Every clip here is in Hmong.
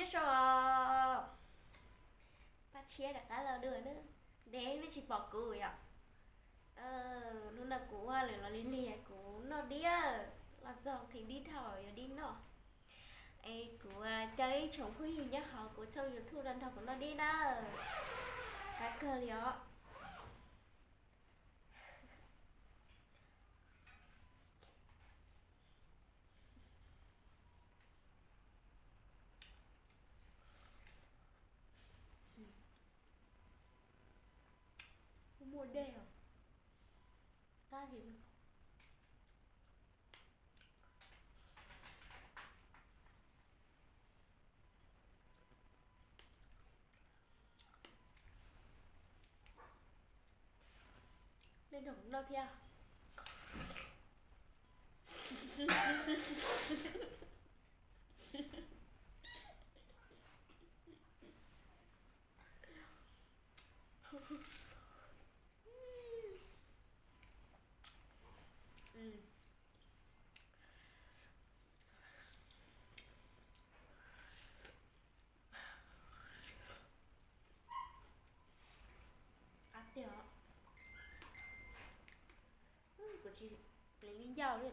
Sau, pab tshiab rov qab los dua na. Ntev nej tsis pom kuv yom. Hnub no kuv ua lawm los lig lig kuv noj dib, los txog nqhis dib dhau yuav dib noj. Es kuv caw ib tsoom phooj ywg nyob hauv kuv tshooj YouTube los nrog kuv noj dib na. Qab kawg li os. Muaj dej os. Qab heev. Nej nrog kuv noj thiab. Qab tiag. Kuv tsis pleev li ncauj li.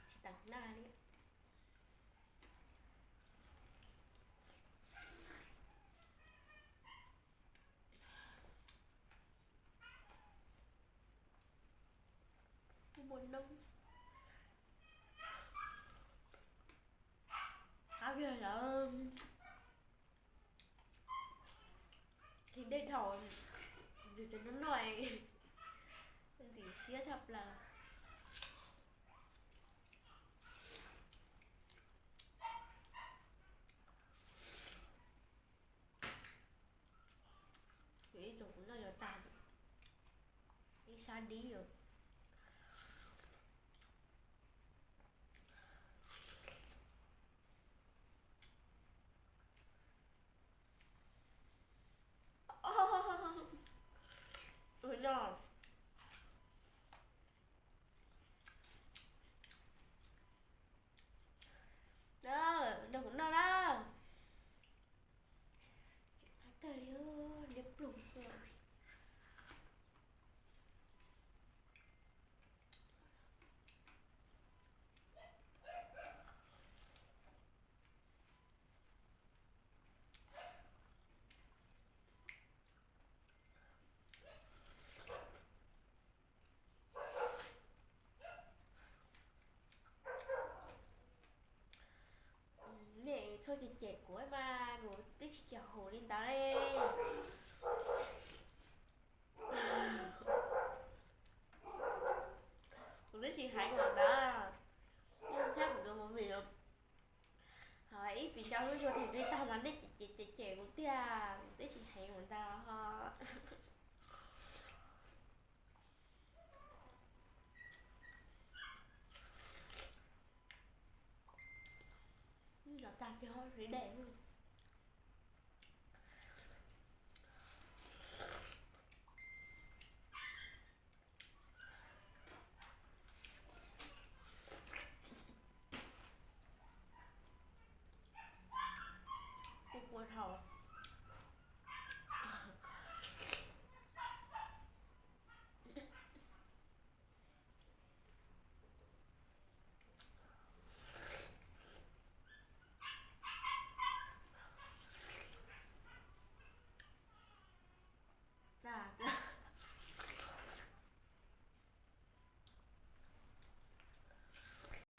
Tsis tas naj li. Kuv muaj noob. Qab kiag lawm. Nqhis dej dhau, yus cov no noj ntxim siab tshaj plaws. Ib tsoom kuv noj yuav tag, ib sab dib os. Ua no, nrog kuv noj na. Qab kawg li, liab ploog xwb. Nej txhob cem cem kuv mas, kuv twb tsis kam hum li ntawd li. Kuv twb tsis heev ua ntawd. Thiab kuv tus movie, ho ib feem cov lub zuag them li tag mas nej cem cem cem kuv tiag, kuv twb tsis heev ua ntawd ho. Los tag kiag hauv siv dej.